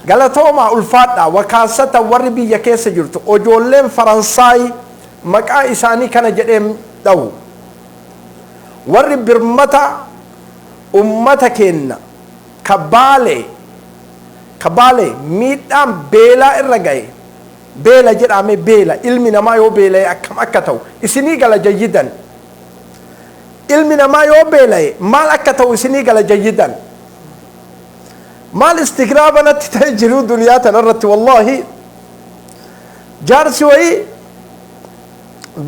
Galatoomaa, ulfaadhaa. Wakaasata warri biyya keessa jirtu, ojoolleen Faransaay maqaa isaanii kana jedheen dha'u, warri birmata ummata keenna ka Baalee, ka Baalee miidhaan beelaa irra ga'e. Beela jedhaame, beela. Ilmi namaa yoo beela'e akkam akka ta'u isinii gala jayyidan. Ilmi namaa yoo beela'e maal akka ta'u isinii gala jayyidan. Maal istigraaba natti ta'e jiruu duniyaa tanarratti. Wallaahi, jaarsi wayii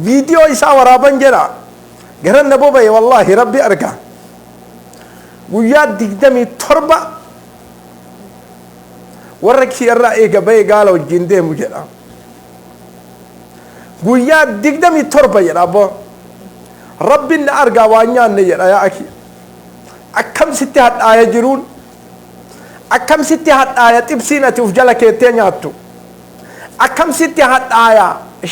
viidiyoo isaa waraaban jedha, garan na boba'e. Wallaahi, Rabbi arga, guyyaa 27 warra kiyyarraa eega ba'e gaala wajjin deemu jedha. Guyyaa 27 jedha. Abboo, Rabbin na argaa, waan nyaanne jedha. Yaa akhi, akkam sitti hadhaaya jiruun, akkam sitti hadhaaya xibsiin ati uf jala keettee nyaattu, akkam sitti hadhaaya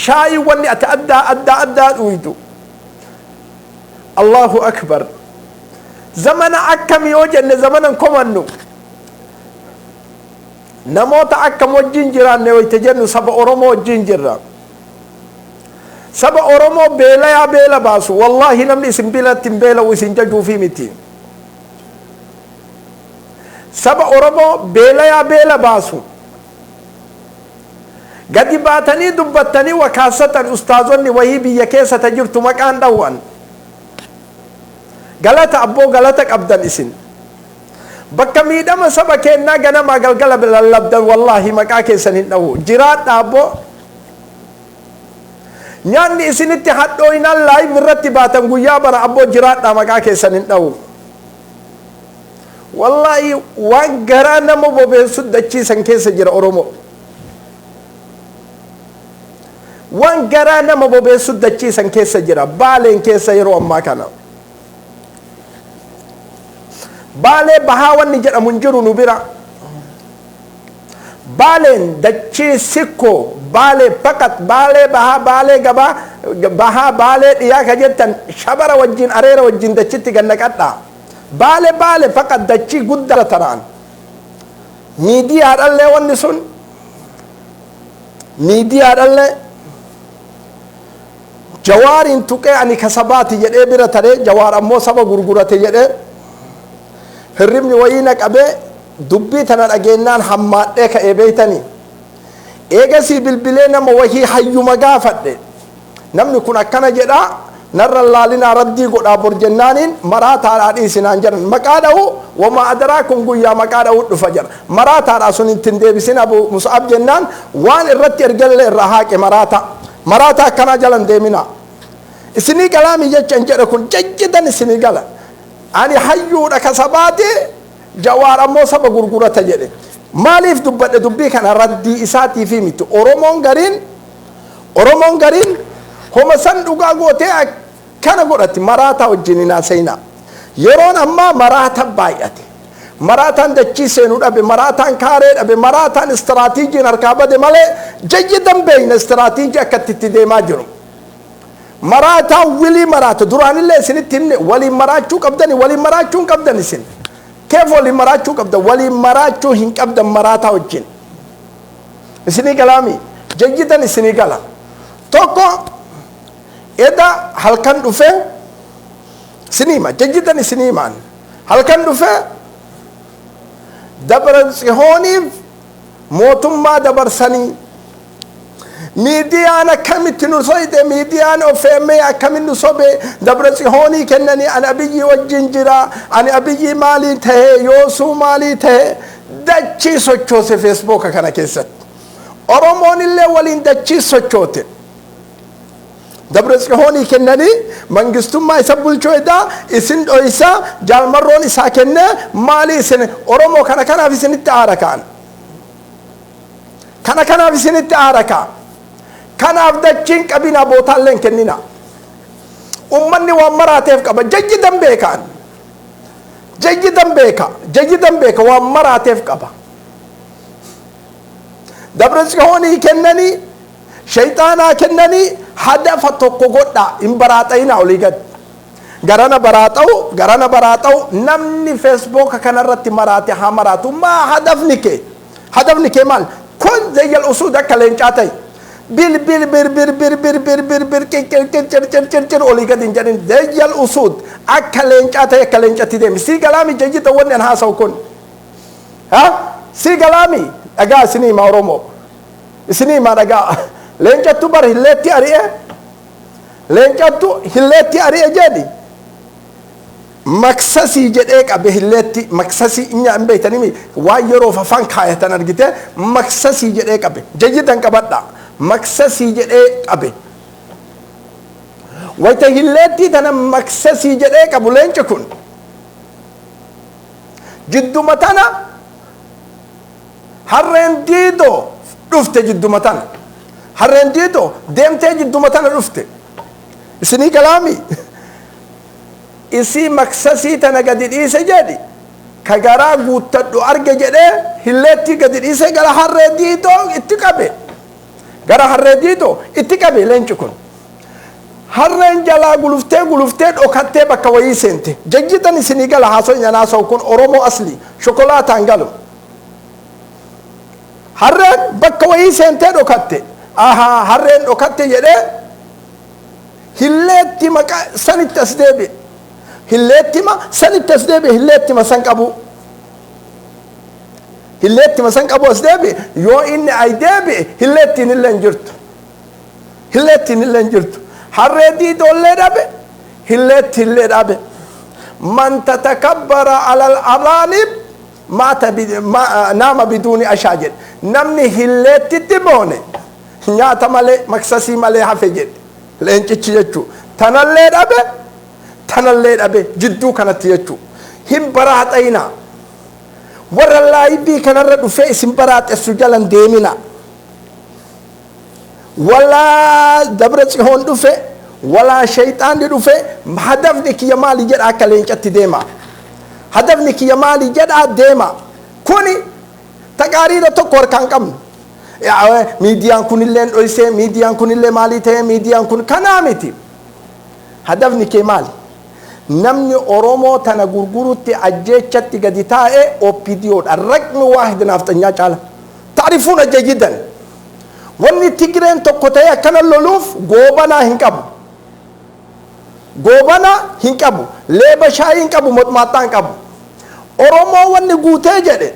shaayii wanni ati addaa addaa addaa dhuydu. Allahu akbar! Zamana akkami yoo jenne, zamanan komannu, namoota akkam wajjin jiraanne wayte jennu, saba Oromoo wajjin jirra. Saba Oromoo beelayaa beela baasu. Wallaahi, namni isin biratti hin beela'u isin jajuufii miti. Saba Oromoo beelayaa beela baasu. Gadi baatanii dubbattanii, wakaasatan ustaazonni wahii biyya keessa ta jirtu maqaan dhawwan. Galata abboo, galata qabdan isin. Bakka miidhama saba keennaa ganamaa galgala lallabdan, wallaahi maqaa keessan hin dhawu. Jiraadha abboo. Nyaanni isinitti hadhooynaan live irratti baatan guyyaa bara. Abboo, jiraadha, maqaa keessan hin dhawu. Wallaahi, waan garaa nama bobeessu dachiisan keessa jira Oromoo. Waan garaa nama bobeessu dachiisan keessa jira. Baaleen keessa yeroo ammaa kana. Baalee Bahaa wanni jedhamu hin jiru nu bira. Baaleen dachii Sikkoo, Baalee faqat, Baalee Bahaa, Baalee Gabaa, Bahaa, Baalee Dhiyaa ka jettan shabara wajjin, areera wajjin dachitti gannaqadhaa. Baale, Baale faqat dachii guddaa tanaan. Miidiyaadhallee wanni sun miidiyaadhallee Jawaariin tuqee ani kasabaati jedhee bira taree, Jawaar ammoo saba gurgurate jedhee hirribni wayii na qabee, dubbii tana dhageennaan hammaadhee ka'ee beeytanii. Eegasii bilbilee nama wahii hayyuma gaafadhe. Namni kun akkana jedhaa, narra laalinaa, raddii godhaa bor jennaaniin, maraataadhaa dhiisinaan jedhan. Maqaa dha'u wamaa adaraa kun guyyaa maqaa dha'uu dhufa jedha. Maraataadhaa sun ittiin deebisin Abu Mus'ab jennaan, waan irratti ergallee irraa haaqe. Maraata, maraataa akkanaa jalan deeminaa. Isinii galaami jechan jedhe kun jajjidan isinii gala. Ani hayyuudha kasabaati, Jawaar ammoo saba gurgurata jedhe. Maaliif dubbadhe dubbii kana? Raddii isaatiifi miti. Oromoon gariin, Oromoon gariin homa san dhugaa gootee akkana godhatti. Maraataa wajjin hin haasayinaa. Yeroon ammaa maraata baay'ate. Maraataan dachii seenu dhabe, maraataan kaaree dhabe, maraataan istiraatiijiin harkaa bade malee jayyidan beeyna istiraatiijii akka itti deemaa jiru. Maraataan wilii maraata. Duraanillee isinitti himne, waliin maraachuu qabdani, waliin maraachuu hin qabdan isin. Keef waliin maraachuu qabdan? Waliin maraachuu hin qabdan maraataa wajjin. Isinii galaami? Jayyidan isinii gala. Tokko eda halkan dhufee isinii hima, jayyidan isinii himaan. Halkan dhufee Dabra Tsihooniif mootummaa dabarsanii, miidiyaan akkamitti nu soyde, miidiyaan ofeemee akkamitti nu sobe, Dabra Tsihoonii kennanii, ani Abiyyii wajjin jira, ani Abiyyii maalii tahe, yoosuu maalii tahe, dachii sochoose Feesbuuka kana keessatti. Oromoon illee waliin dachii sochoote. Dabra Tsihoonii kennanii mangistummaa isa bulchuu edaa isin dhoysa, Jaalmarroon isaa kennee maalii isin Oromoo kana kanaaf isinitti aara ka'an. Kana kanaaf isinitti aara ka'a. Kanaaf dachiin qabinaa, bootaallee hin kenninaa. Ummanni waan maraateef qaba. Jayyidan beekaan. Jayyidan beeka. Jayyidan beeka, waan maraateef qaba. Dabra Tsihoonii kennanii, shayxaanaa kennanii, hadafa tokko godhaa, hin baraaxayinaa olii gad. Garana baraaxa'u, garana baraaxa'u, namni Feesbuuka kanarratti maraate haa maraatu. Maa hadafni kee? Hadafni kee maal? Kun zayyal usuud, akka leencaa ta'i. Bil bil bir bir bir bir bir bir bir qir qir qir cir cir cir cir olii gadi hin jedhin. Zayyal usuud, akka leencaa ta'e, akka leencatti deemi. Sii galaami jayyida wanni an haasa'u kun? Ha, sii galaami? Dhagaa isinii hima, Oromoo, isinii hima, dhagaa. Leencattu bar hilleetti ari'e, leencattu hilleetti ari'e jedhi. Maksasii jedhee qabe hilleetti. Maksasii inya hin beeytanimi? Waan yeroof afaan kaayatan argite. Maksasii jedhee qabe. Jayyidan qabadha, maksasii jedhee qabe. Wayta hilleettii tana maksasii jedhee qabu leenci kun, jidduma tana harreen diidoo dhufte. Jidduma tana harreen diidoo deemtee jidduma tana dhufte. Isinii galaami? Isii maksasii tana gadi dhiise jedhi. Ka garaa guuttadhu arge jedhee hilleettii gadi dhiise, gara harree diidoo itti qabe. Gara harree diidoo itti qabe leenci kun. Harreen jalaa guluftee guluftee dhokattee bakka wayii seente. Jajjitan isinii gala haasoo nyaanaasoo kun? Oromoo asli shokolaataan galu. Harreen bakka wayii seentee dhokatte. Ahaa, harreen dhokatte jedhee hilleetti maqa sanitti as deebi'e. Hilleettima sanitti as deebi'e. Hilleettima san qabu, hilleettima san qabu as deebi'e. Yoo inni ay deebi'e, hilleettiin illee hin jirtu, hilleettiin illee hin jirtu. Harree diidoollee dhabe, hilleetti illee dhabe. Man tatakabbara alal araanib maata naama biduuni ashaa jedhe. Namni hilleettitti boone nyaata malee, maksasii malee hafe jedhe leencichi jechuu. Tanallee dhabe, tanallee dhabe jidduu kanatti jechuu. Hin baraaxayinaa. Warra live kanarra dhufee isin baraaxessu jalan deemina. Walaa Dabra Tsihoon dhufe, walaa shayxaanni dhufe, hadafni kiyya maali jedha, akka leencatti deema. Hadafni kiyya maali jedha deema. Kuni taqaariira tokko harkaan qabnu. Miidiyaan kunillee dhoysee, miidiyaan kunillee maalii ta'e, miidiyaan kun kanaa miti. Hadafni kee maali? Namni Oromoo tana gurgurutti ajjeechatti gadi taa'e OPDOdha. Raqmi waahid naafxanyaa caala. Taarifuun jayyidan. Wanni Tigireen tokko ta'ee akkana loluuf Goobanaa hin qabu. Goobanaa hin qabu. Leeba shaayii hin qabu, moxmaaxxaa hin qabu. Oromoo wanni guutee jedhe,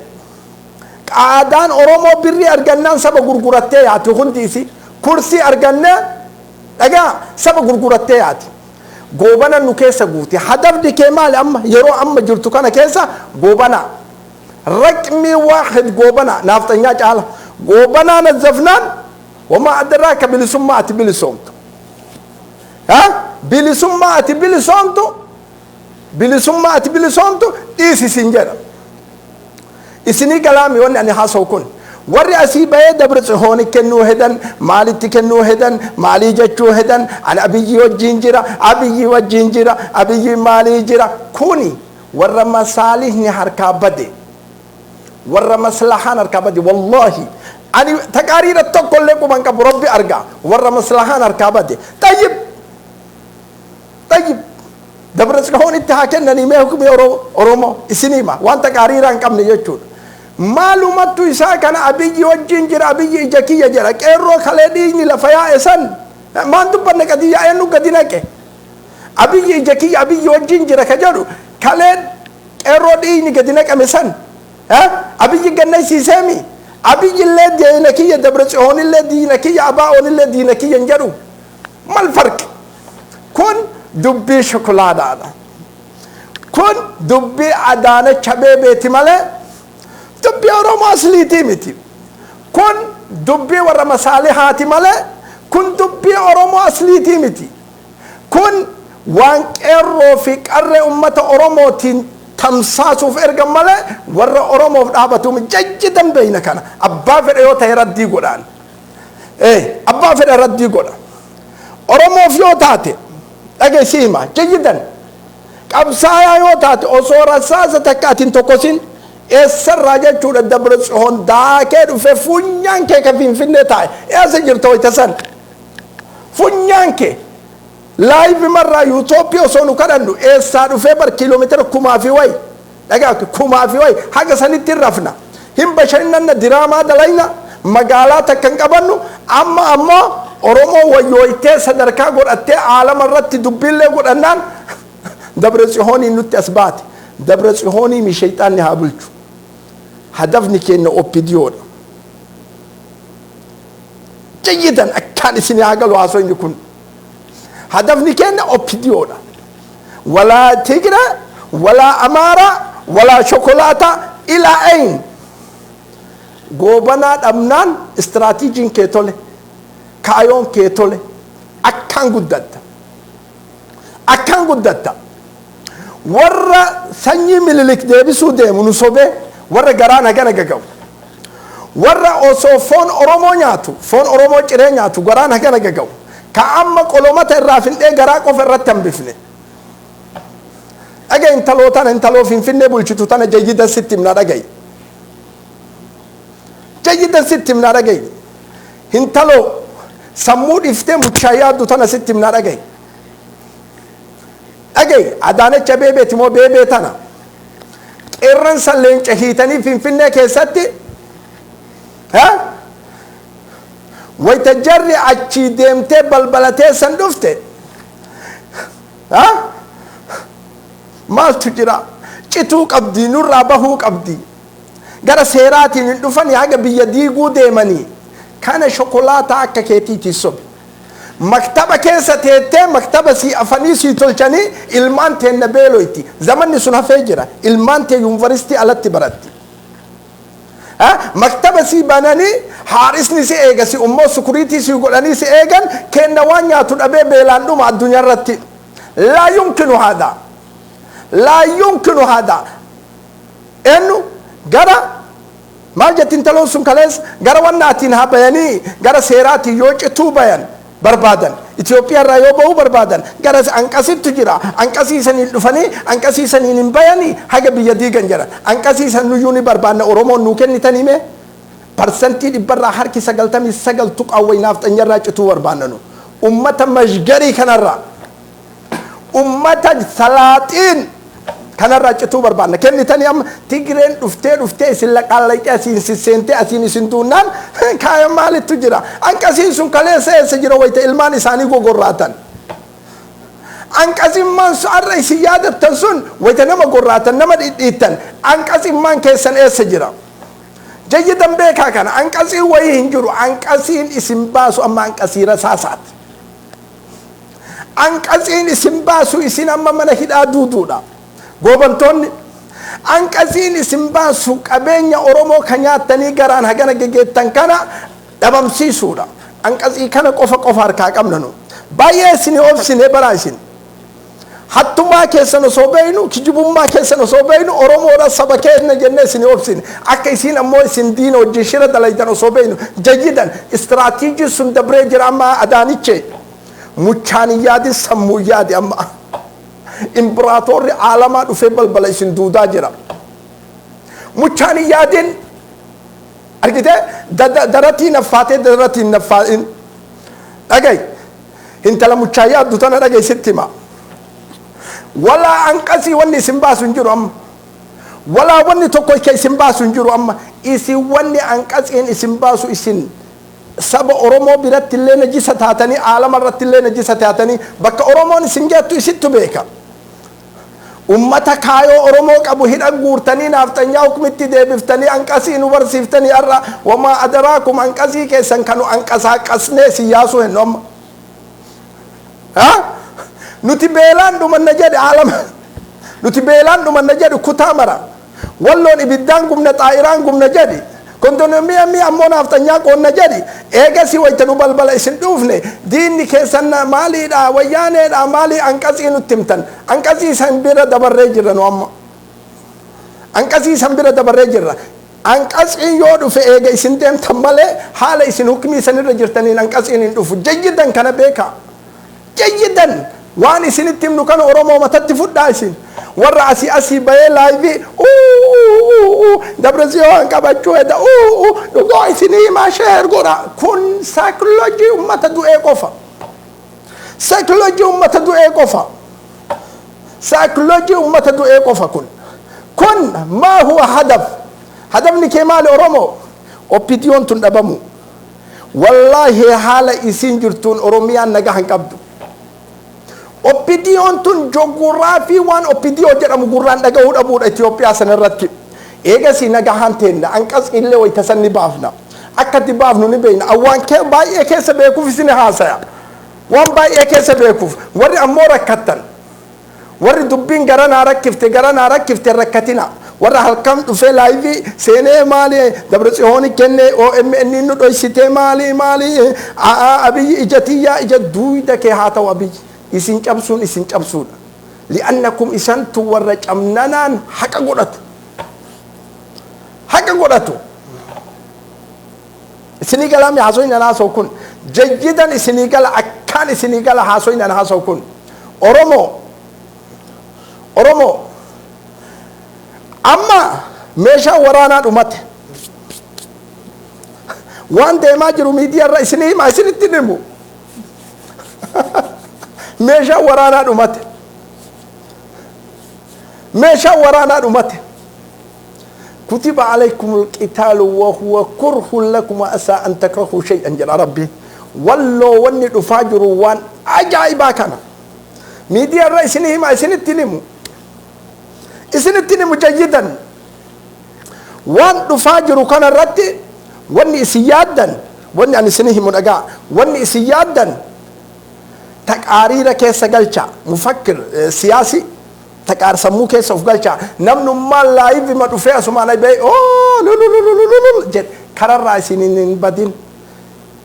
qaadaan Oromoo birrii argannaan saba gurgurattee yaati hundi isi. Kursii argannee, dhagaa, saba gurgurattee yaati. Goobana nu keessa guute. Hadafni kee maali amma yeroo amma jirtu kana keessa? Goobana. Raqmii waahid Goobana naafxanyaa caala. Goobanaa nazzafnaan wamaa adraaka bilisummaa ati bilisoomtu. Ha? Bilisummaa ati bilisoomtu, bilisummaa ati bilisoomtu dhiisi siin jedha. Isinii galaami wanni ani haasa'u kun? Warri asii bahee Dabra Tsihooni kennuu hedan, maalitti kennuu hedan, maalii jechuu hedan, ani Abiyyi wajjiin jira, Abiyyi wajjiin jira, Abiyyi maalii jira, kuni warra masaalihni harkaa bade, warra maslahaan harkaa bade. Wallahi ani taqaariira tokkollee quban qabu, Rabbi argaa, warra maslahaan harkaa bade. Tayyib, tayyib, Dabra Tsihoonitti haa kennanii mee hukmi Oromoo isinii hima. Waan taqaariiraa hin qabne jechuudha. Maalumattu isaa kana Abiyyi wajjin jira, Abiyyi ija kiyya jedha. Qeerroo kalee dhiigni lafa yaa'e san maan dubbanne? Qadiyyaa eenyu gadi naqe? Abiyyi ija kiyya, Abiyyi wajjin jira ka jedhu, kalee qeerroo dhiigni gadi naqame san Abiyyi gannaysiiseemi? Abiyyi illee diina kiyya, Dabra Tsihoon illee diina kiyya, Abaa'oon illee diina kiyya hin jedhu. Mal farqi? Kun dubbii shokolaadaadha. Kun dubbii Adaanach Abeebeeti malee dubbii Oromoo asliitii miti. Kun dubbii warra masaalihaati malee kun dubbii Oromoo asliitii miti. Kun waan qeerroo fi qarree ummata Oromootiin tamsaasuuf ergan malee warra Oromoof dhaabatu jajjidan beeyna kana. Abbaa fedhe yoo ta'e raddii godhaan. Abbaa fedhe raddii godha. Oromoof yoo taate, dhageessi hima jayyidan, qabsaayaa yoo taate, osoo rasaasa takka atin tokkosin eessarraa jechuudha Dabra Tsihoon daakee dhufe, funyaan kee ka Finfinnee taa'e eessa jirta wayta san? Funyaan kee live marraa yuutoopii osoo nu kadhannu eessaa dhufee? Bar kiiloomeetira kumaa fi wayi, dhagaa, kumaa fi wayi haga sanitti hin rafna. Hin bashannanna, diraamaa dalayna, magaalaa takka hin qabannu. Amma ammoo Oromoo wayyooytee sadarkaa godhattee aalama irratti dubbiillee godhannaan Dabre Tsihooniin nutti as baate. Dabre Tsihoonii mi shayxaanni haa bulchu. Hadafni keenya OPDOdha. Jayyidan akkaan isin haa galu haasoyni kun. Hadafni keenya OPDOdha. Walaa Tigra, walaa Amaaraa, walaa shokolaataa ilaa ayin. Goobanaa dhabnaan istiraatiijiin kee tole, kaayoon kee tole, akkaan guddatta. Akkaan guddatta. Warra sanyii Mililik deebisuu deemu nu sobee, warra garaan hagana gaga'u. Warra osoo foon Oromoo nyaatu, foon Oromoo ciree nyaatu garaan hagana gaga'u. Ka amma qolomata irraa findhee garaa qofa irratti hambifne. Dhaga'i, intaloo tana, intaloo Finfinnee bulchitu tana, jayyidan sitti himnaa dhaga'i. Jayyidan sitti himnaa dhaga'i. Intaloo sammuu dhiftee muchaa yaaddu tana sitti himnaa dhaga'i. Dhaga'i, Adaanech Abeebeeti moo Beebee tana. Qeerransa leenca hiitanii Finfinnee keessatti wayta jarri achii deemtee balbala teessan dhufte, maaltu jira? Cituu qabdi, nurraa bahuu qabdi. Gara seeraatiin hin dhufanii, haga biyya diiguu deemanii. Kana shokolaataa akka keetiitii sobe. Maktaba keessa teettee maktaba sii afanii sii tolchanii ilmaan teenna beeloyti. Zamanni sun hafee jira. Ilmaan tee yuunivarsiitii alatti baratti. Maktaba sii bananii haarisni si eega, si ummoo sukuriitii sii godhanii si eegan. Keenna waan nyaatu dhabee beelaan dhuma addunyaa irratti. Laa yumkinu haadaa. Laa yumkinu haadaa. Eenyu gara maal jetti intaloon sun kaleessa? Gara wannaatiin haa bayanii, gara seeraatiin yoo cituu bayan barbaadan, Itoophiyaa irraa yoo bahuu barbaadan, gara anqasittu jira, anqasiisaniin dhufanii anqasiisaniin hin bayanii haga biyya diigan jedhan. Anqasiisan nuyyuu ni barbaanna. Oromoon nuu kennitanii mee 100% harki 99 tuqaa wayinaaf xanyarraa cituu barbaanna. Nu ummata mashgarii kanarraa, ummata salaaxiin kanarraa cituu barbaanna, kennitanii? Amma Tigreen dhuftee dhuftee isin laqaallayxee asiin sisseentee asiin isin duunnaan kaaya maalittu jira? Anqasiin sun kaleessa eessa jira wayita ilmaan isaanii gogorraatan? Anqasimmaan sun har'a isin yaadattan sun, wayita nama gorraatan, nama dhidhiittan, anqasimmaan keessan eessa jira? Jayyidan beekaa kana. Anqasiin wayii hin jiru. Anqasiin isin baasu amma anqasii rasaasaati. Anqasiin isin baasu isin amma mana hidhaa duuduudha. Goobantoonni, anqasiin isin baasu qabeenya Oromoo ka nyaattanii garaan hagana gegeettan kana dhabamsiisuudha. Anqasii kana qofa qofa harkaa qabna nu. Baay'ee isin obsine baraa. Isin hattummaa keessan osoo beeynu, kijibummaa keessan osoo beeynu, Oromoodha, saba keenya jennee isin obsine. Akka isin ammoo isin diina wajjin shira dalaydan osoo beeynu, jayyidan istiraatiijii sun dabree jira. Amma Adaanichee muchaan hin yaadin, sammuu yaadi. Amma imbiraatorri aalamaa dhufee balbala isin duudaa jira. Muchaan hin yaadin. Argite, daratii naffaatee daratii naffaatin. Dhagay, intala muchaa yaaddu tana dhagay, sitti hima. Walaa anqasii wanni isin baasu hin jiru amma. Walaa wanni tokko ka isin baasu hin jiru amma. Isin wanni anqasiin isin baasu, isin saba Oromoo biratti illee najisa taatanii, aalama irratti illee najisa taatanii, bakka Oromoon isin geettu isittu beeka. Ummata kaayoo Oromoo qabu hidha guurtanii naafxanyaa hukumitti deebiftanii anqasii nu barsiiftanii har'a wamaa adaraakum. Anqasii keessan kanu anqasaa qasnee isin yaasuu hennu amma. Nuti beelaan dhumanna jedhe aalama, nuti beelaan dhumanna jedhu. Kutaa mara Walloon ibiddaan gubna, xaa'iraan gubna jedhi, kondominiyeemii ammoo naafxanyaa qoonna jedhi. Eegasii wayta nu balbala isin dhuufne, diinni keessan maaliidha, wayyaaneedha, maalii anqasii nutti himtan? Anqasii san bira dabarree jirra nu amma. Anqasii san bira dabarree jirra. Anqasiin yoo dhufe eega isin deemtan malee, haala isin hukmii sanirra jirtaniin anqasiin hin dhufu. Jayyidan kana beekaa. Jayyidan waan isinitti himnu kana Oromoo matatti fudhaa. Isin warra asii asii bahee live Dabrasiyoon qabachuu heda dhugaa isinii himaa, share godha. Kun saayikoloojii ummata du'ee qofa. Saayikoloojii ummata du'ee qofa. Saayikoloojii ummata du'ee qofa kun. Kun maa huwa hadaf? Hadafni kee maali Oromoo? OPDOn tun dhabamu. Wallaahi haala isiin jirtuun Oromiyaan nagaa hin qabdu. OPDOn tun joguraafii waan OPDO jedhamu gurraan dhagahuu dhabuudha Itoophiyaa sana irratti. Eegasii nagahaan teenna, anqas illee wayita san ni baafna. Akka itti baafnu ni beekna. Waan baay'ee keessa beekuuf isin haasaya. Waan baay'ee keessa beekuuf warri ammoo rakkattan. Warri dubbiin gara naa rakkifte, gara naa rakkifte, rakkatina. Warra halkan dhufee live seenee maali Dabra Tsihooni kenne, OMN nu dhoysitee, maali maali, Abiyyi ija tiyyaa, ija duuyda kee haa ta'u. Abiyyi isin cabsuun isin cabsuudha. Li'annakum isantu warra camnanaan haqa godhatu. Haqa godhatu. Isinii galaami haasoyin an haasa'u kun jayyidan isinii gala, akkaan isinii gala haasoyin an haasa'u kun. Oromoo, Oromoo, amma meeshaa waraanaa dhumate. Waan deemaa jiru miidiyaa irra isinii hima, isinitti himu. Meeshaa waraanaa dhumate. Meeshaa waraanaa dhumate. كتب عليكم القتال وهو كره لكم وعسى أن تكرهوا شيئا jedha Rabbi. Walloo wanni dhufaa jiru waan ajaa'ibaa kana. Miidiyaa irra isinii hima, isinitti himu. Isinitti himu jayyidan. Waan dhufaa jiru kana irratti wanni isin yaaddan, wanni ani isinii himu dhagaa, wanni isin yaaddan taqaariira keessa galcha, mufakkir siyaasi taqaar sammuu keessa of galcha. Namnummaan live ma dhufee asumaan bee oo lululululul jedhe kararraa isin hin badin.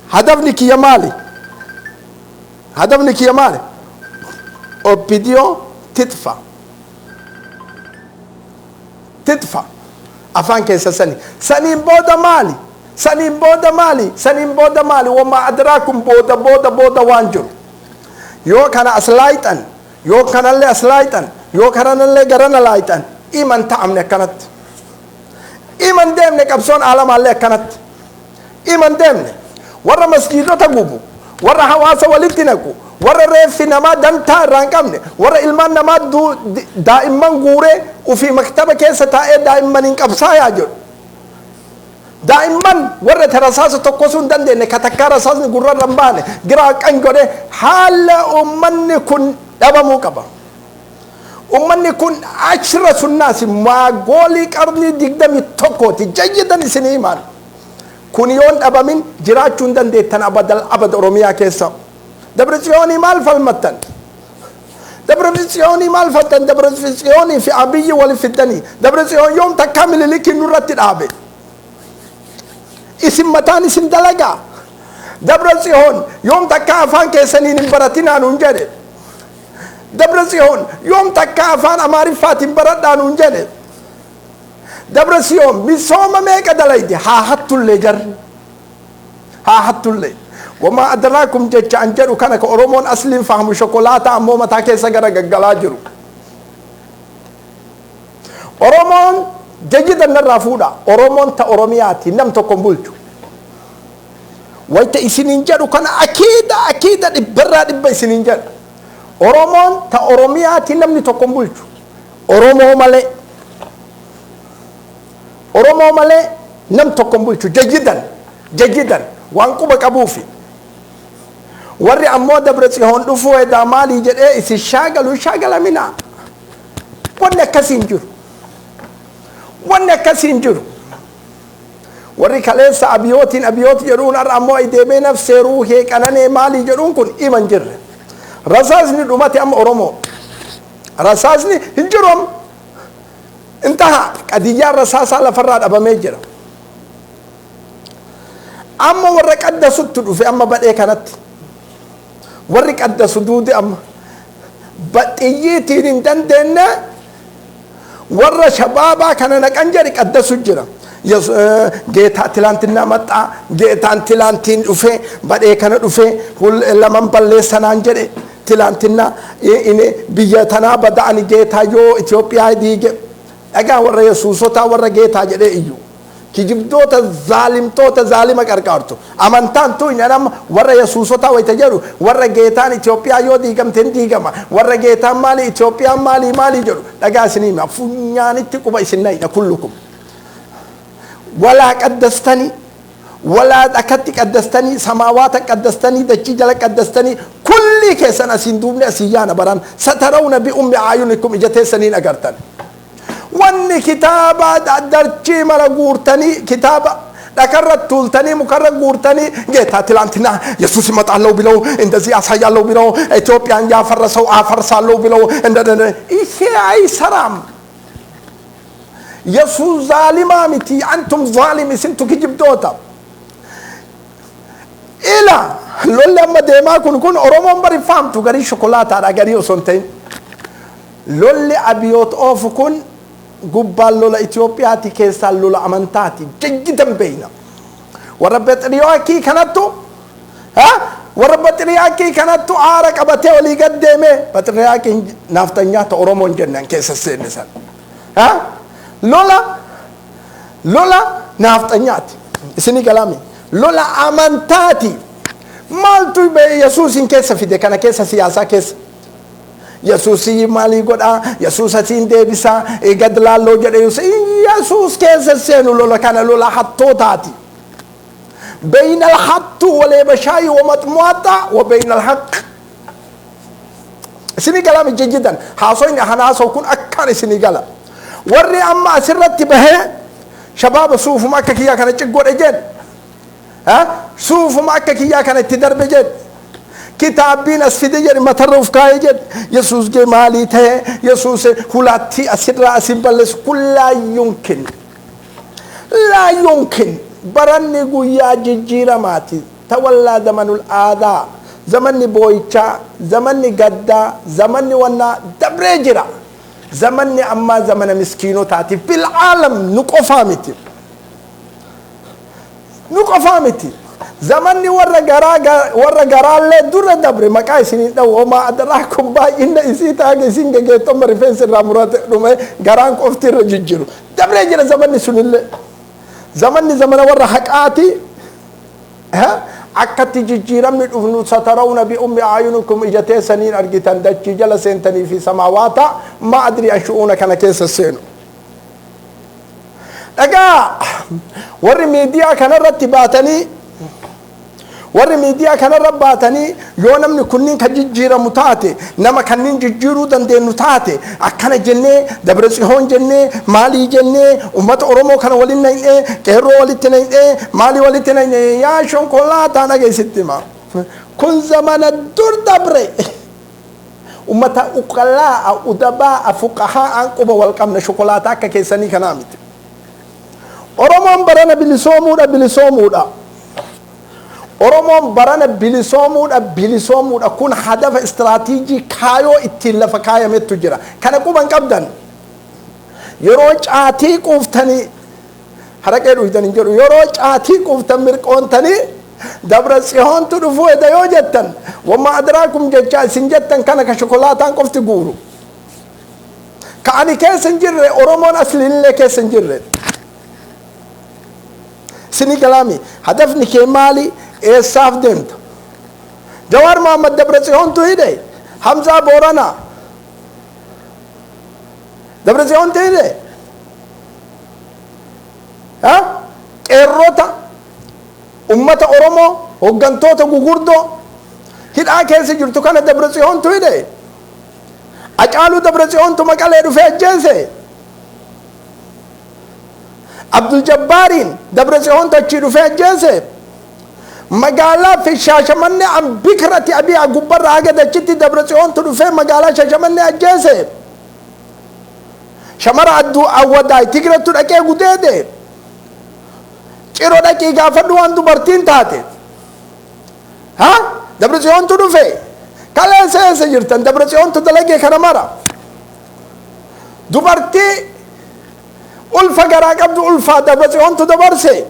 Hadafni kiyya maali? Hadafni kiyya maali? OPDO titfa titfa afaan keessa sani. Saniin booda maali? Saniin booda maali? Saniin booda maali? Wamaa adraakum booda booda booda waan jiru. Yoo kana as laayixan, yoo kanallee as laayixan, yoo kanallee garana laayixan, iman ta'amne akkanatti. Iman deemne qabsoon aalamaallee akkanatti. Iman deemne warra masjiidota gubu, warra hawaasa walitti naqu, warra reeffi namaa dantaa irraa hin qabne, warra ilmaan namaa daa'imman guuree ufii maktaba keessa taa'ee daa'imman hin qabsaayaa jedhu. Daa'imman warra rasaasa tokkosuu hin dandeenye, ka takkaa rasaasni gurrarra hin baane giraa qan godhe, haala uummanni kun dhabamuu qaba. Uummanni kun achirra sunnaasi maagoolii qarnii 21ti jayyidan isinii himaan. Kun yoon dhabamin jiraachuu hin dandeettan abadal abad Oromiyaa keessa. Dabra Tsiyoonii maal falmattan? Dabra Tsiyoonii maal faltan? Dabra Tsiyoonii fi Abiyyi wal fiddanii. Dabra Tsiyoon yoom takkaa Minilikiin nurratti dhaabe? Isin mataan isin dalagaa. Dabra Tsiyoon yoom takkaa afaan keessaniin hin baratinaa nuun jedhe? Dabra Tsiyoon yoom takkaa afaan Amaariffaatiin baradhaa nuun jedhe? Dabra Tsiyoon misooma meeqa dalayde? Haa hattullee jarri. Haa hattullee. Wamaa adraakum jecha an jedhu kana ka Oromoon asliin fahamu, shokolaataa ammoo mataa keessa gara gaggalaa jiru. Oromoon jayyidan narraa fuudha. Oromoon ta Oromiyaati, nam tokko hin bulchu. Wayta isiniin jedhu kana akiida akiida dhibbarraa dhibba isiniin jedha. Oromoon ta Oromiyaati, namni tokko hin bulchu. Oromoo malee. Oromoo malee nam tokko hin bulchu jayyidan jayyidan waan quba qabuufi. Warri ammoo Dabra Tsihoon dhufuu edaa maalii jedhee isin shaagalu, shaagalaminaa. Wanni akkasii hin jiru. Wanni akkasii hin jiru. Warri kaleessa abiyootiin abiyoot jedhuun har'a ammoo deemee nafsee ruuhee qananee maalii jedhuun kun ima hin jirre. Rasaasni dhumate amma Oromoo. Rasaasni hin jiru amma. Intaha, qadiyyaan rasaasaa lafarraa dhabamee jira. Amma warra qaddasutti dhufe amma badhee kanatti. Warri qaddasu duude amma. Xiyyiitiin hin dandeenye, warra shabaabaa kana naqan jedhi qaddasu jira. ጌታ ትላንትና መጣ, ጌታን ትላንtiin dhufe, badhee kana dhufe, laman balleessanaan jedhe ትላንትና biyya tanaa bada'ani ጌታ yoo Itoophiyaa diige. Dhagaa warra Yesuusotaa, warra ጌታ jedhee iyyu, kijibdoota, zaalimtoota, zaalima qarqaartu, amantaan tu nama warra Yesuusotaa wayita jedhu, warra geetaan Itoophiyaa yoo diigamte hin diigama, warra geetaan maali, Itoophiyaan maali maali jedhu. Dhagaa isinii hima, funyaanitti quba isin nayna kullukum. Walaa qaddastanii, walaa dhakatti qaddastanii, samaawaata qaddastanii, dachii jala qaddastanii, kullii keessan asiin duubni asii yaana baran. Satarawna bi ummi aayunikum, ija teessaniin agartan. Wanni kitaaba darchii mara guurtanii, kitaaba dhakarra tuultanii, mukarra guurtanii, ጌታ ትላንትና ኢየሱስ እመጣለሁ ብለው እንደዚህ አሳያለሁ ብለው ኢትዮጵያን ያፈረሰው አፈርሳለሁ ብለው ይሄ አይሰራም። Yesuus zaalimaa miti, antum zaalim, isintu kijibdoota. Ila lolli amma deemaa kun Oromoon bari faamtu garii shokolaataadha, garii osoo hin ta'in. Lolli Abiyoot oofu kun gubbaan lola Itoophiyaati, keessaan lola amantaati. Jajjitan beeyna. Warra Bexiriyaakii kanattu, warra Bexiriyaakii kanattu aara qabatee olii gad deeme. Bexiriyaakiin naaftanyaa ta Oromoon jennan keessa seenne san. Lola naaftanyaati. Isinii galami. Lola amantaati. Maaltu Yesuusin keessa fide kana keessa, siyaasaa keessa? Yesuusii maalii godhaa? Yesuus asiin deebisaa, gad laalloo jedhe. Yesuus keessa seenu lola kana lola hattootaati. بين الحط والبشاي ومطموطة وبين الحق. Isinii galaa jijjidan haasoyni hanaasoo kun akkaan isinii gala. Warri amma asirratti bahee shabaaba suufuma akka kiyyaa kana ciggodhe jedhe, suufuma akka kiyyaa kana itti darbe jedhe, kitaabbiin as fide jedhe, matarra uf kaa'e jedhe, Yesuus gee maalii ta'e, Yesuus hulaattii asirraa asin balleessu kun laa yumkin, laa yumkin. Baranni guyyaa jijjiiramaati. Tawallaa zamanul aadaa, zamanni boo'ichaa, zamanni gaddaa, zamanni wannaa dabree jira. Zamanni ammaa zamana miskiinotaati. Bilcaalam nu qofaa miti, nu qofaa miti. Zamanni warra garaa, warra garaallee dura dabre. Maqaa isiniin dhawu, homaa adaraa kun baay'ina isii taage isin gegeettoma rifeensi irraa murate dhume, garaan qofti irra jijjiru dabree jira zamanni sunillee. Zamanni zamana warra haqaati. Akkatti jijjiiramni dhufnu satarawna bi ummi aayunukum, ija teessaniin argitan, dachii jala seentanii fi samaawaata ma adri an shu'uuna kana keessa seenu. Dhagaa, warri miidiyaa kanarratti baatanii, warri miidiyaa kanarra baatanii, yoo namni kunniin ka jijjiiramu taate, nama kanniin jijjiiruu dandeenyu taate, akkana jennee, Dabra Tsihoon jennee, maalii jennee, ummata Oromoo kana waliin naqnee, qeerroo walitti naqnee, maalii walitti naqnee, yaa shonkolaataa, dhageessitti hima. Kun zamana dur dabre. Ummata uqalaa'a, udabaa'a, fuqahaa'aan quba wal qabna, shokolaataa akka keessanii kanaa miti. Oromoon barana bilisoomuudha, bilisoomuudha. Oromoon barana bilisoomuudha, bilisoomuudha. Kun hadafa istiraatiijii kaayoo ittiin lafa kaayamettu jira. Kana quban qabdan. Yeroo caatii quuftanii, haraqee dhuytan hin jedhu, yeroo caatii quuftan mirqoontanii Dabra Tsihoontu dhufuu eda yoo jettan, wamma adraakum jecha isin jettan kana ka shokolaataan qofti guuru. Ka ani keessa hin jirre, Oromoon asliillee keessa hin jirre. Isinii galaami, hadafni kee maali? Eessaaf deemta? Jawaar Mohammad Dabra Tsihoontu hidhe. Hamzaa Booranaa Dabra Tsihoontu hidhe. Qeerrota ummata Oromoo, hoggantoota gugurdoo hidhaa keessa jirtu kana Dabra Tsihoontu hidhe. Acaaluu Dabra Tsihoontu Maqalee dhufee ajjeese. Abdul Jabbaariin Dabra Tsihoontu achii dhufee ajjeese. Magaalaa fi Shaashamannee an bikrati abiyaa gubbarra haga dachitti Dabra Tsihoontu dhufee magaalaa Shaashamannee ajjeese. Shamara Adduu Awwadaay Tigreettu dhaqee gudeede. Ciro dhaqii gaafadhu waan dubartiin taate. Ha? Dabra Tsihoontu dhufe. Kaleessa eessa jirtan? Dabra Tsihoontu dalagee kana mara. Dubartii ulfa garaa qabdu ulfaa Dabra Tsihoontu dabarse.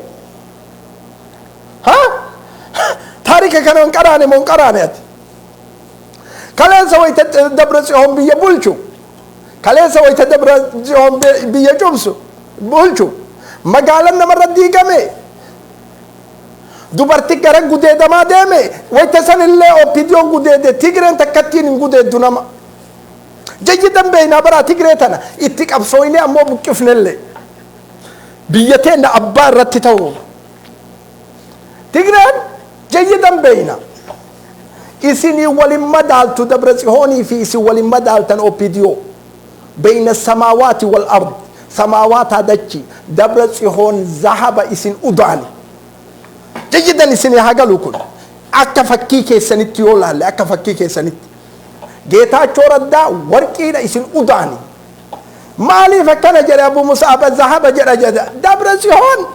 Ha? Taarika kana hin qaraane moo hin qaraane ati? Kaleessa wayita Dabra Tsihoon biyya bulchu, kaleessa wayita Dabra Tsihoon biyya cubsu bulchu, magaalaan namarra diigame, dubarti gara gudeedamaa deeme. Wayita san illee OPDOn gudeede. Tigreen takkattiin hin gudeeddu nama. Jayyidan beeynaa baraa Tigree tana itti qabsooyne ammoo buqqifnellee. Biyya teenna abbaa irratti ta'u. Tigreen jayyidan beeyna. Isinii walin madaaltu Dabra Tsihoonii fi isin walin madaaltan OPDO. Beyna samaawaati wal ard. Samaawaataa dachi. Dabra Tsihoon zahaba, isin udaani. Jayyidan isinii haa galu kun. Akka fakkii keessanitti yoo laalle, akka fakkii keessanitti. Geetaachoo Raddaa warqiidha, isin udaani. Maaliif akkana jedhe? Abu Mus'ab zahaba jedha jedha. Dabra Tsihoon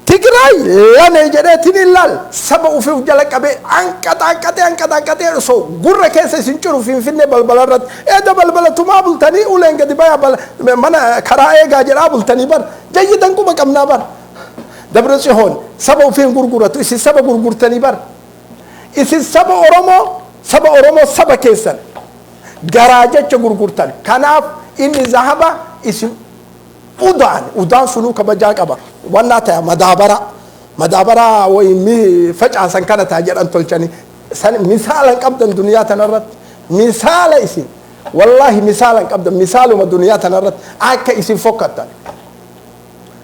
Tigraay lame jedheetiin ilaal saba ufiif jala qabee hanqata hanqatee hanqata hanqatee osoo gurra keessa isin ciru Finfinnee balbala irratti eeda balbala tumaa bultanii, uleen gadi bayaa mana karaa eegaa jedhaa bultanii bar. Jayyidan quba qabnaa bar. Dabra Tsihoon saba ufiin gurguratu, isin saba gurgurtanii bar. Isin saba Oromoo, saba Oromoo, saba keessan garaa jecha gurgurtan. Kanaaf inni zahaba, isin udaan. Udaan sunuu kabajaa qaba. Wannaa ta'a madaabara madaabara wayi mi facaasan kana ta'a jedhan tolchanii san. Misaala hin qabdan duniyaa tanarratti. Misaala isin wallaahi misaala hin qabdan. Misaaluma duniyaa tanarratti akka isin fokkattan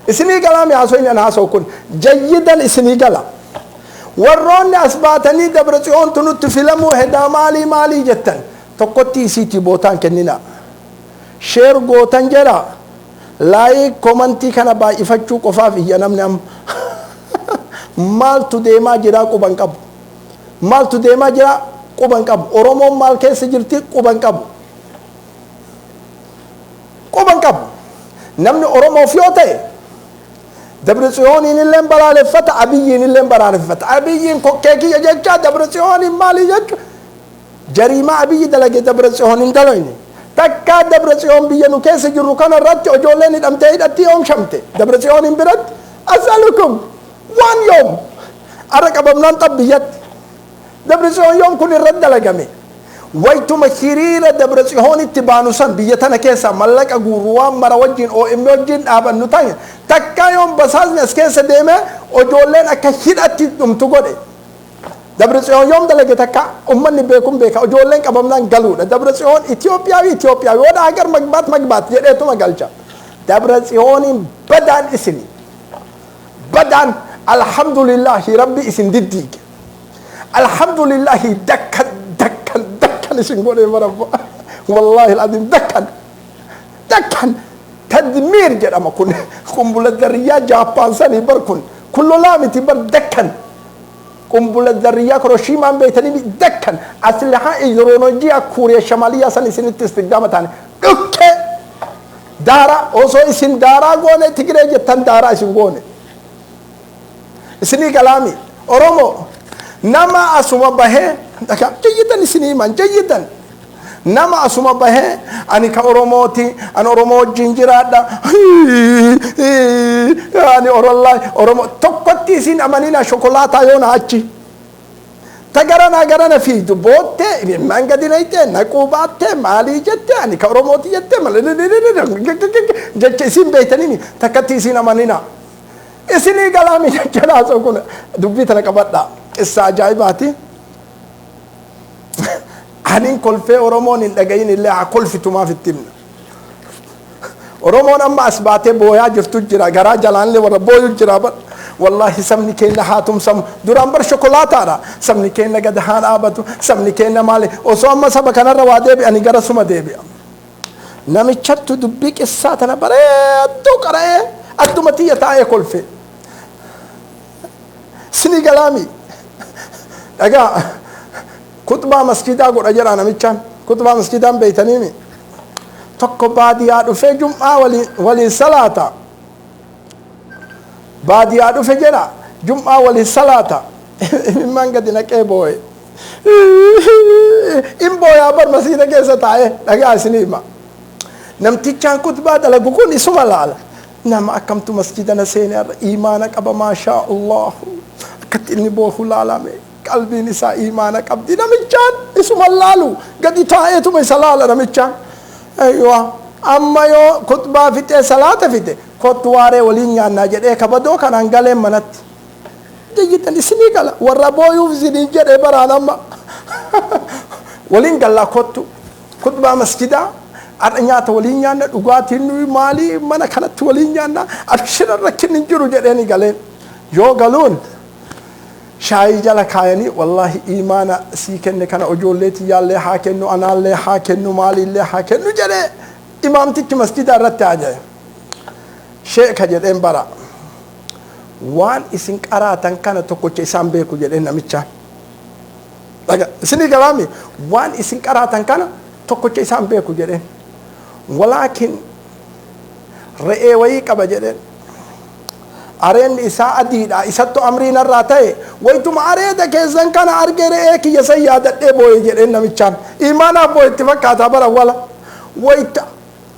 isinii galaa. Mi haasoyni an haasa'u kun jayyidan isinii gala. Warroonni as baatanii Dabra Tsiyoontu nutti filamuu hedaa maalii maalii jettan, tokkotti isiitii bootaan kenninaa. Share gootan jedha, like, comment kana baay'ifachuu qofaaf iyya. Namni amma maaltu deemaa jiraa quban qabu. Maaltu deemaa jira quban qabu. Oromoon maal keessa jirti quban qabu, quban qabu. Namni Oromoof yoo ta'e Dabra Tsiyooniin illee balaaleffata, Abiyyiin illee balaaleffata. Abiyyiin kokkee kiyya jecha, Dabra Tsiyooniin maalii jechu. Jariimaa Abiyyi dalage Dabra Tsiyoon hin dalagne. Takkaa Dabra Tsiyoon biyya nu keessa jirru kana irratti ijoolleen hidhamtee hidhatti oomshamte Dabra Tsiyooniin biratti? Asalukum waan yoom ara qabamnaan xab biyyatti Dabra Tsiyoon yoom kun irratti dalagame? Waytuma hiriira Dabra Tsiyoonitti baanu san, biyya tana keessa mallaqa guurru, waan mara wajjin OM wajjin dhaabannu ta'e, takkaa yoom basaasni as keessa deemee ijoolleen akka hidhatti dhumtu godhe? Dabra Tsiyoon yoom dalage takka? Ummanni beekun beeka. Ijoolleen qabamnaan galuudha. Dabra Tsiyoon Itiyoophiyaawi Itiyoophiyaawi ወደ ሀገር መግባት መግባት jedheetuma galcha. Dabra Tsiyooniin badaan isini badaan. Alhamdulillahi, Rabbi isin diddiige. Alhamdulillahi, dakkan dakkan dakkan isin godhee barabbo. Wallahi alazim, dakkan dakkan tadmiir jedhama kun. Qumbula zarriyaa Jaappaan sanii bar kun. Kun lolaa miti bar, dakkan. Qumbula zarriyaa Hiroshiimaan beeytanii, dakkan aslihaa ideoloojii Kuuriya Shamaliyaa san isinitti istigdaama taane dhukkee daaraa. Osoo isin daaraa goone Tigiree jettan, daaraa isin goone. Isinii galaami? Oromoo nama asuma bahee jayyidan isinii himan, jayyidan nama asuma bahee ani ka Oromooti, ani Oromoo wajjin jiraadha, ani Orollaa Oromoo, tokkotti isin amanina. Shokolaataa yoona achi ta garana garana fiigdu boottee imimmaan gadi nayxee naquu baattee maalii jette, ani ka Oromooti jette jecha isin beeytanii, takkatti isin amanina. Isinii galaami jecha naasoo kun? Dubbii tana qabadha. Qissa ajaa'ibaati. Anin kolfee Oromoon hin dhagayin illee haa kolfitumaaf itti himna. Oromoon amma as baatee booyaa jirtu jira. Garaa jalaanillee warra booyu jira bar. Wallaahi sabni keenya haa tumsamu. Duraan bar shokolaataadha. Sabni keenya gad haa dhaabatu. Sabni keenya maali? Osoo amma saba kanarra waa deebi'anii gara suma deebi'a. Namichattu dubbii qissaa tana bareedduu qara'ee adduma tiyya taa'ee kolfe. Sinii galaami? Dhagaa, kutbaa masjidaa godha jedha namichaan. Kutbaa masjidaan beeytaniimi? Tokko baadiyaa dhufee jum'aa waliin salaata. Baadiyaa dhufe jedha, jum'aa waliin salaata. Imimmaan gadi naqee boo'e. In booyaa bar masjiida keessa taa'ee. Dhagaa, isinii hima. Namtichaan kutbaa dalagu kun isuma laala. Nama akkamtu masjida na seene har'a? Imaana qaba, maashaa Allah. Akkatti inni boohu laalame. Qalbiin isaa imaana qabdi. Namichaan isuma laalu gadi taa'eetuma isa laala namichaan. Aywa, amma yoo kutbaa fixee salaata fixe, kottu waaree waliin nyaannaa jedhee kabadoo kanaan galeen manatti. Jayyitan isinii gala? Warra booyuuf isinii jedhe baraan amma waliin gallaa, kottu. Kutbaa masjidaa Har'a nyaata waliin nyaanna, dhugaatiin nuyi maalii mana kanatti waliin nyaanna, abshira rakkinni hin jiru jedheeni galeen. Yoo galuun shaayii jala kaayanii, wallaahi imaana sii kenne kana ijoollee tiyyaallee haa kennu, anaallee haa kennu, maaliillee haa kennu jedhee imaamtichi masjida irratti haa jedhe. Sheeka jedheen bara, waan isin qaraatan kana tokkocha isaan beeku jedheen namichaan. Dhaga isinii galaami, waan isin qaraatan kana tokkocha isaan beeku jedheen. Walaakin re'ee wayii qaba jedheen. Areenni isaa adiidha, isattu amrii narraa ta'e, waytuma areeda keessan kana arge re'ee kiyya san yaadadhee booye jedheen namichaan. Imaanaaf booye itti fakkaataa bara wala. Wayta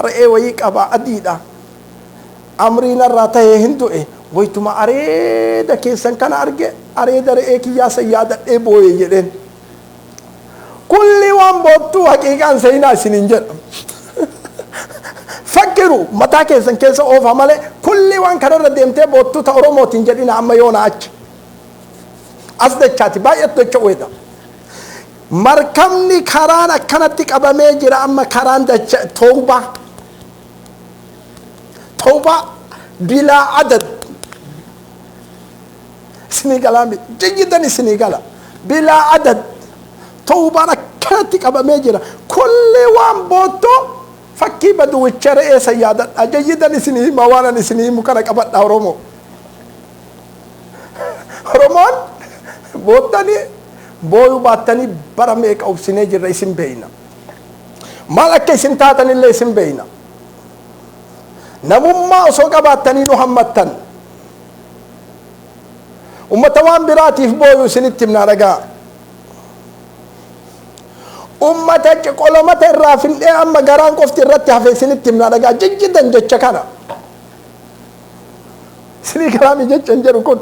re'ee wayii qaba, adiidha. Amrii narraa ta'e, hin du'e. Waytuma areeda keessan kana arge areeda re'ee kiyyaa san yaadadhee booye jedheen. Kulli waan boottuu haqiiqaan seenaa isiniin jedha. Fakkiru mataa keessan keessa oofa malee kulli waan kanarra deemtee boottuu ta Oromootiin jedhina amma yoona achi. As dachaati baay'eetu dacha uwwedha. Markabni karaan akkanatti qabamee jira amma, karaan dacha tawbaa. Tawbaa bilaa adad. Isinii galaa jayyidan, isinii gala, bilaa adad tawbaan akkanatti qabamee jira. Kulli waan boottoo fakkii baduwicha re'ee san yaadadha. Jayyidan isinii hima, waan ani isinii himu kana qabadha. Oromoo, Oromoon boottanii booyuu baattanii bara meeqa obsinee jirra. Isin beeyna, maal akka isin taatanillee isin beeyna. Namummaa osoo qabaattanii nu hammattan. Ummata waan biraatiif booyu isinitti himnaa, dhagaa. Ummata qolomata irraa findhee amma garaan qofti irratti hafe isinitti himnaa, dhagaa jijjidan jecha kana. Isinii kalaami jecha hin jedhu kun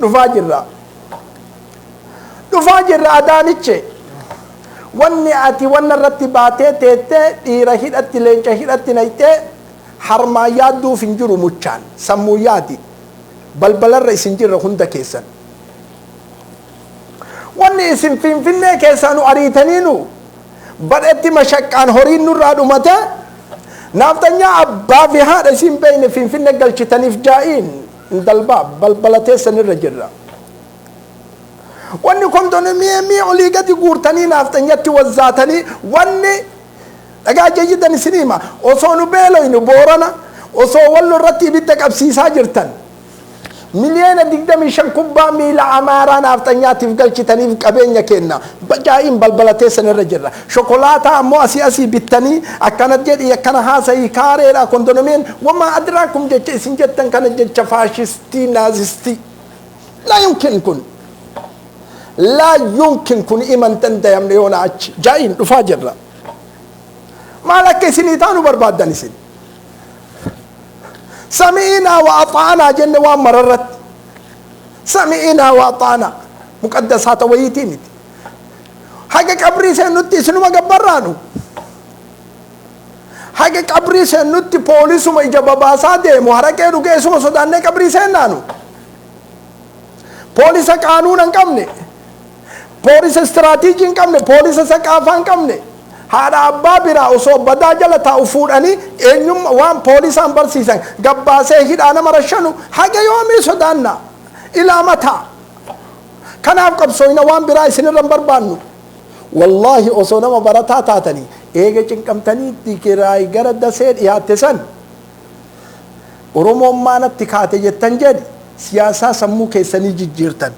dhufaa jirra. Dhufaa jirra adaaniche. Wanni ati wanna irratti baatee teettee dhiira hidhatti leenca hidhatti nayxee harmaan yaadduuf hin jiru, muchaan sammuu yaadi, balbalarra isin jirra hunda keessan. Wanni isin Finfinnee keessaa nu ariitanii nu badhetti mashaqqaan horiin nurraa dhumate, naaftanyaa abbaa fi haadha isin beeyne Finfinne galchitaniif jaa'iin indalbaa balbala teessan irra jirra. Wanni kondominiyeemii olii gadi guurtanii naaftanyatti wazzaatanii, wanni dhagaa jayyidan isin hima, osoo nu beeloynu Boorana, osoo Wallo irratti ibidda qabsiisaa jirtan, 25 miliyoona kubbaa miila Amaaraa naafxanyaatiif galchitaniif qabeenya kenna bajaa'iin balbala teessan irra jirra. Shokolaataa ammoo asii asii bittanii akkana jedhi, akkana haasa'ii, kaareedha kondominiyeem wamaa adraakum jecha isin jettan kana, jecha faashistii naazistii. Laa yumkin kun, laa yumkin kun iman dandayamne yoona achi jaa'iin dhufaa jirra. Maal akka isinii taanu barbaaddan isin? Sami'inaa wa axaanaa jenne waan mararratti. Sami'inaa wa axaanaa muqaddasaata wayiitii miti. Haga qabrii seennutti isinuma gabbarraanu. Haga qabrii seennutti poolisuma ija babaasaa deemu haraqee dhugee isuma sodaannee qabrii seennaanu. Poolisa qaanuuna hin qabne, poolisa istiraatiijii hin qabne, poolisa saqaafaa hin qabne, haadha abbaa biraa osoo badaa jala taa'u fuudhanii eenyummaa waan poolisaan barsiisan gabbaasee hidhaa nama rashanu haga yoomii sodaanna? Ilaa mataa? Kanaaf qabsooyna, waan biraa isinirra hin barbaannu. Wallaahi osoo nama barataa taatanii eega cinqamtanii Tigraay gara Dasee dhiyaatte san Oromoon maanatti kaate jettan jedhi, siyaasaa sammuu keessanii jijjiirtan.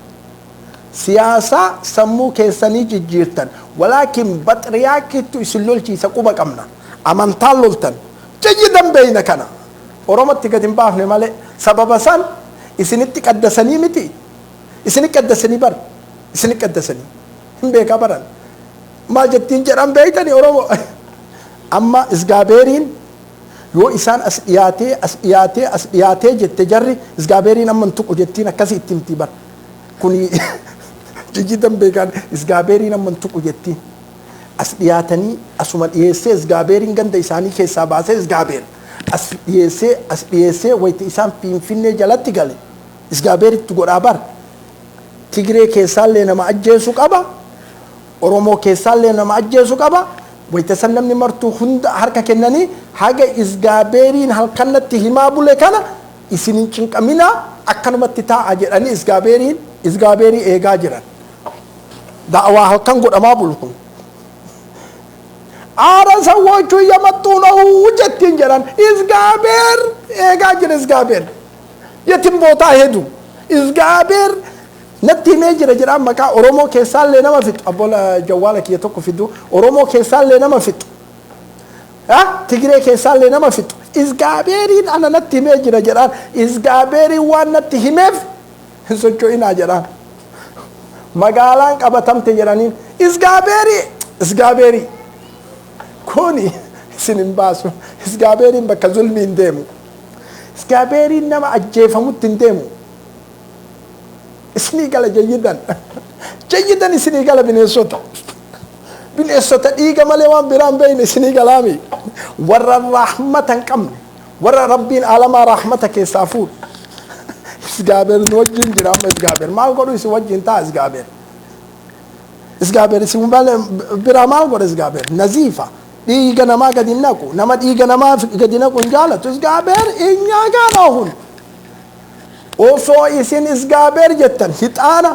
Siyaasaa sammuu keessanii jijjiirtan. Walaakin baxriyaakittu isin lolchiisa, quba qabna. Amantaan loltan. Jayyidan beeyna kana. Oromotti gad hin baafne malee sababa san isinitti qaddasanii miti. Isini qaddasanii bar. Isini qaddasanii. Hin beekaa baran. Maal jettiin jedhan beeytani Oromoo. Amma isgaabeeriin yoo isaan as dhiyaatee, as dhiyaatee, as dhiyaatee jette, jarri isgaabeeriin amma hin tuqu jettiin, akkasii itti himtii bar. Kuni jijjiitan beekaan isgaabeeriin amma hin tuqu jettiin. As dhiyaatanii asuma dhiyeessee isgaabeeriin ganda isaanii keessaa baasee isgaabeer as dhiyeessee, as dhiyeessee, wayita isaan Finfinnee jalatti gale isgaabeeritti godhaa bar. Tigree keessaallee nama ajjeesu qaba. Oromoo keessaallee nama ajjeesu qaba. Wayta san namni martuu hunda harka kennanii haga isgaabeeriin halkannatti himaa bule kana isin hin cinqaminaa, akkanumatti taa'a jedhanii isgaabeeriin isgaabeerii eegaa jiran. Da'awaa halkan godhamaa bulu kun. Aara ሰዎቹ እየመጡ ነው jettiin jedhan. Isgaabeer eegaa jira. Isgaabeer የትም ቦታ ሄዱ isgaabeer natti himee jira jedhaan. Maqaa Oromoo keessaallee nama fixu, abbola jawwaala kiyya tokko fidu, Oromoo keessaallee nama fixu, Tigiree keessaallee nama fixu, isgaabeeriin ana natti himee jira jedhaan. Isgaabeeriin waan natti himeef hin socho'inaa jedhaan. Magaalaan qabatamte jedhaniin. Isgaabeerii, isgaabeerii kuni isin hin baasu. Isgaabeeriin bakka zulmii hin deemu. Isgaabeeriin nama ajjeefamutti hin deemu. Isinii gala jayyidan, jayyidan isinii gala. Bineensota, bineensota dhiiga malee waan biraan beeyne isinii galaami. Warra rahmata hin qabne, warra Rabbiin alamaa rahmata keessaa fuudhu. Isgaabeer nu wajjin jira. Amma isgaabeer maal godhu isin wajjin ta'a? Isgaabeer, isgaabeer isin biraa maal godha? Isgaabeer naziifa, dhiiga namaa gadi hin naqu. Nama dhiiga namaa gadi naqu hin jaalatu. Isgaabeer እኛ ጋር ነው አሁን። Osoo isin isgaabeer jettan hixaana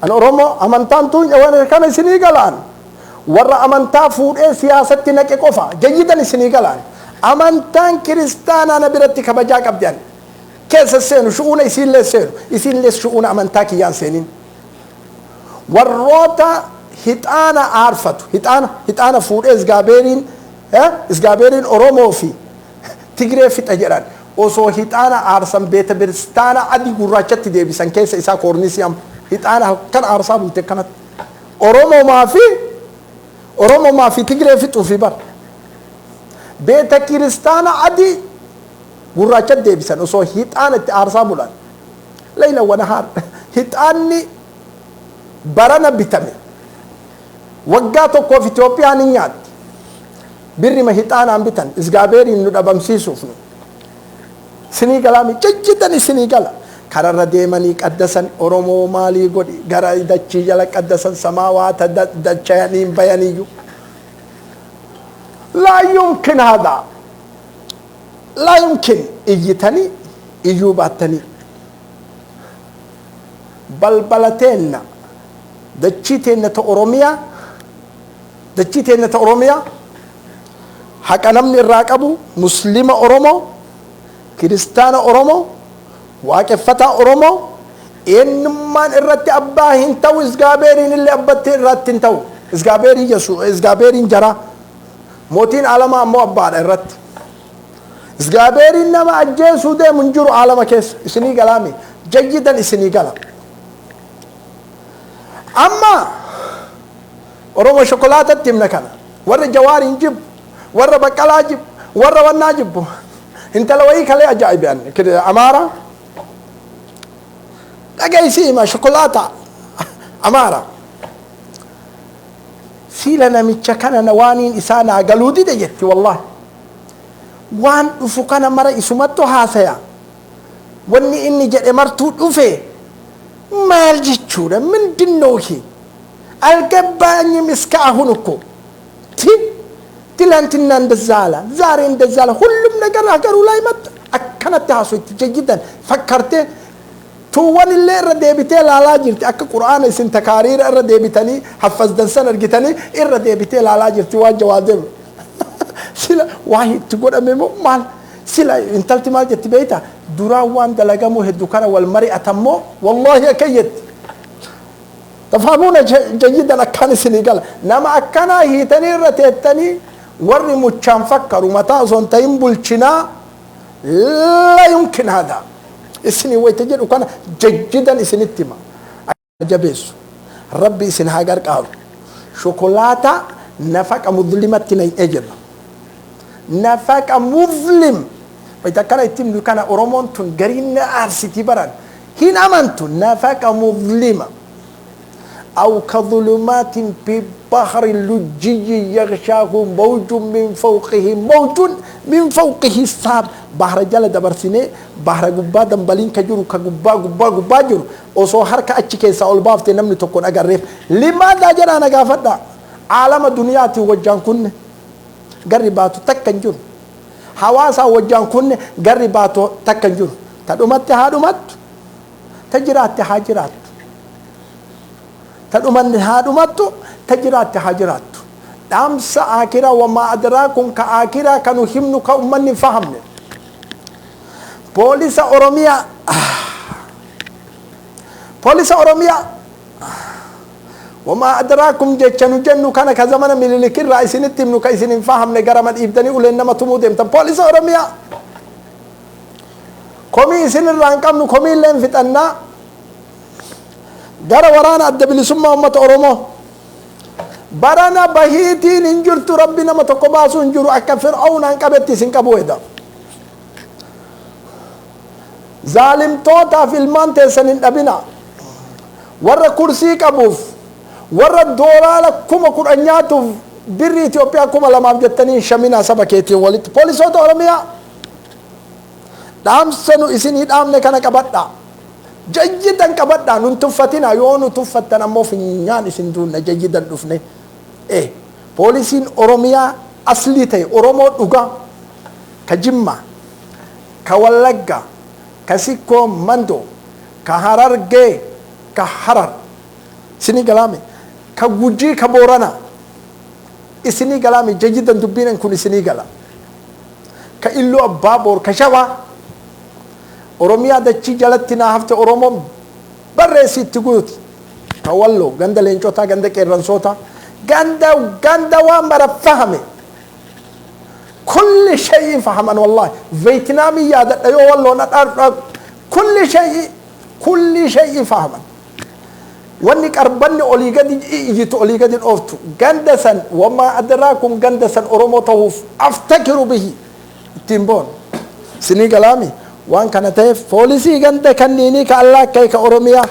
an Oromoo amantaan tun kana isinii galaan. Warra amantaa fuudhee siyaasatti naqe qofa jayyidan isinii galaan. Amantaan kiristaanaa na biratti kabajaa qabdi. An keessa seenu shu'uuna isiinlee seenu, isiinlee shu'uuna amantaa kiyyaan seenin. Warroota hixaana aarfatu, hixaana, hixaana fuudhee isgaabeeriin, isgaabeeriin Oromoo fi Tigree fixa jedhan, osoo hixaana aarsan beeta kiristaana adii gurraachatti deebisan keessa isaa koornisii amma hixaana halkan aarsaa bulte kanatti Oromomaa fi Tigree fixuu fi bar beeta kiristaana adii gurraachatti deebisan osoo hixaana itti aarsaa bulan ليلا ونهار. Hixaanni barana bitame waggaa tokkoof Itoophiyaan hin nyaatti. Birrima hixaanaan bitan isgaabeeriin nu dhabamsiisuuf. Nu isinii galaami jajjidan, isinii gala. Kararra deemanii qaddasan. Oromoo maalii godhi? Gara dachii jala qaddasan, samaawaata dachayanii bayaniyyuu. لا يمكن هذا، لا يمكن. Iyyitanii iyyuu baattanii balbala teenna, dachii teenna ta Oromiyaa, dachii teenna ta Oromiyaa haqa namni irraa qabu, Muslima Oromoo, Kiristaana Oromoo, Waaqeffataa Oromoo, eenyummaan irratti abbaa hin ta'u. Isgaabeeriin illee abbatti irratti hin ta'u. Isgaabeerii Yesu, isgaabeeriin jaraa mootiin alamaa ammoo abbaadha irratti. Isgaabeeriin nama ajjeesuu deemu hin jiru alama keessa. Isinii galaami jayyidan, isinii gala. Amma Oromoo shokolaatatti himna kana. Warra Jawaariin jibbu, warra Baqqalaa jibbu, warra wannaa jibbu, intala wayii kalee ajaa'ibe Amaara dhagaysi hima. Shokolaata Amaara siila namicha kana na waaniin isaa naa galuu dide jetti. Wallahi waan dhufu kana mara isumattu haasaya. Wanni inni jedhe martuu dhufe. Maal jechuudha? ምንድን ነው ይሄ? አልገባኝም እስከ አሁን እኮ። ትላንትና እንደዛ አለ፣ ዛሬ እንደዛ አለ፣ ሁሉም ነገር ሀገሩ ላይ መጣ። Akkanatti haasofti jayyidan fakkartee tuuwwan illee irra deebitee laalaa jirti. Akka Qur'aana isin takaariira irra deebitanii haffazdan san argitanii irra deebitee laalaa jirti. Waan jawaa deemu sila waa itti godhame moo maal? Sila intalti maal jetti beeyta? Duraan waan dalagamuu hedduu kana wal mari'atammoo wallahi akka jetti تفهمون جيدا. Akkaan isinii gala. Nama akkanaa hiitanii irra teettanii warri muchaan fakkaru mataa osoo hin ta'in bulchinaa. لا يمكن هذا. Isinii wayta jedhu kana jajjidan isinitti hima. Jabeessu Rabbi isin haa gargaaru. Shokolaata nafaqa muzlimatti nay'ee jirra. Nafaqa muzlim wayta akkana itti himnu kana Oromoon tun gariin na aarsitii baran hin amantu. Nafaqa muzlima أو كظلمات في بحر لجي يغشاه موج من فوقه موج من فوقه سحاب. Bahra jala dabarsinee bahra gubbaa dambaliin ka jiru ka gubbaa gubbaa gubbaa jiru osoo harka achi keessaa ol baafte namni tokko hin agarreef. لماذا jedhaa na gaafadha. Aalama duniyaatiin wajjaan kunne garri baatu takka hin jiru. Hawaasaa wajjaan kunne garri baatu takka hin jiru. Ta dhumatti haa dhumattu, ta jiraatte haa jiraattu. Ta dhumanne haa dhumattu, ta jiraatte haa jiraattu. Dhaamsa aakiraa wamaa adraakum ka aakiraa ka nu himnu ka ummanni hin fahamne. Poolisa Oromiyaa, Poolisa Oromiyaa, wamaa adraakum jecha nu jennu kana ka zamana Minilik irraa isinitti himnu ka isin hin fahamne garama dhiibdanii uleen nama tumuu deemtan. Poolisa Oromiyaa, komii isin irraa hin qabnu, komii illee hin fixannaa. Gara waraana Adda Bilisummaa Uummata Oromoo, barana bahiitiin hin jirtu, Rabbi nama tokko baasuu hin jiru, akka Fir'aawnaan qabetti isin qabu heda. Zaalimtootaaf ilmaan teessan hin dhabina. Warra kursii qabuuf, warra doolaara 10,000 nyaatuuf, birri Itoophiyaa 2000 jettanii hin shaminaa saba keetiin walitti. Poolisoota Oromiyaa, dhaamsa nu isinii dhaamne kana qabadhaa. Jayyidan qabadhaa, nun tuffatinaa. Yoo nu tuffattan ammoo finyaan isin duunna jayyidan dhufne. Poolisiin Oromiyaa aslii ta'e, Oromoo dhugaa, ka Jimmaa, ka Wallaggaa, ka Sikkoo Mandoo, ka Harargee, ka Harar, isinii galaame, ka Gujii, ka Booranaa, isinii galaame, jayyidan dubbiin kun isinii gala. Ka Illuu Abbaa Boor, ka Shawaa, Oromiyaa dachii jalatti naa hafte Oromoon barreessi itti guuti. Ka Walloo, ganda leencotaa, ganda qeerransootaa, ganda ganda waan mara fahame. Kulli shay'in fahaman, wallahi. Veetinaamii yaadadha yoo Walloon dhadhaa, kulli shay'i, kulli shay'in fahaman. Wanni qarbanni olii gadi iyyitu, olii gadi dhooftu ganda san, wamaa adraakum, ganda san Oromoo ta'uuf aftakiru bihi, ittiin boonu. Isinii galaami? Waan kana ta'eef poolisii ganda kanniinii ka Allaakkae ka Oromiyaa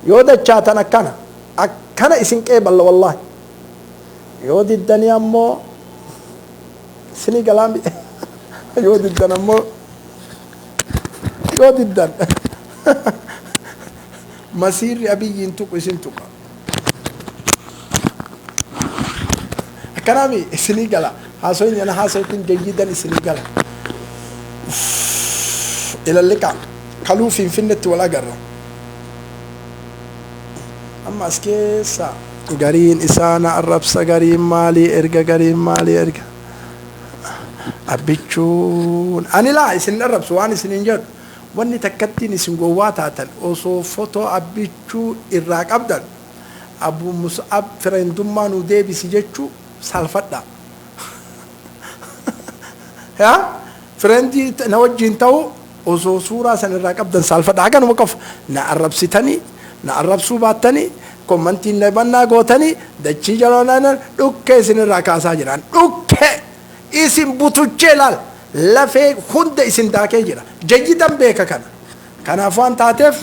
yoo dachaatan akkana akkana isin qeeballa, wallahi. Yoo diddanii ammoo, isinii galaami, yoo diddan ammoo, yoo diddan masiirri Abiyyiin tuqu isin tuqa. Akkanaami, isinii gala? Haasoyin yana haasoytin jayyidan isinii gala. Ilalliqa kaluu Finfinnetti wal agarra. Amma as keessa gariin isaana arrabsa, gariin maalii erga, gariin maalii erga. Abbichuun ani laa isin arrabsu. Waan isinin jedhu, wanni takkattiin isin gowwaa taatan, osoo fotoo Abbichuu irraa qabdan Abu Mus'ab friendummaa nu deebisi jechuu saalfadha. Yaa friendii na wajjiin ta'u osoo suuraa san irraa qabdan saalfadha. Haganuma qofa na arrabsitanii, na arrabsuu baattanii, commentiin na bannaa gootanii, dachii jalaa dhukkee isin irraa kaasaa jiran, dhukkee isin butuchee laal lafee hunda isin daakee jira. Jayyidan beeka kana. Kanaaf waan taateef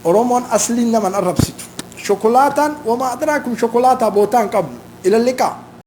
Oromoon asliin naman arrabsitu. Shokolaataan, wamaa adraakum, shokolaataa bootaa hin qabnu. Ilalliqaa.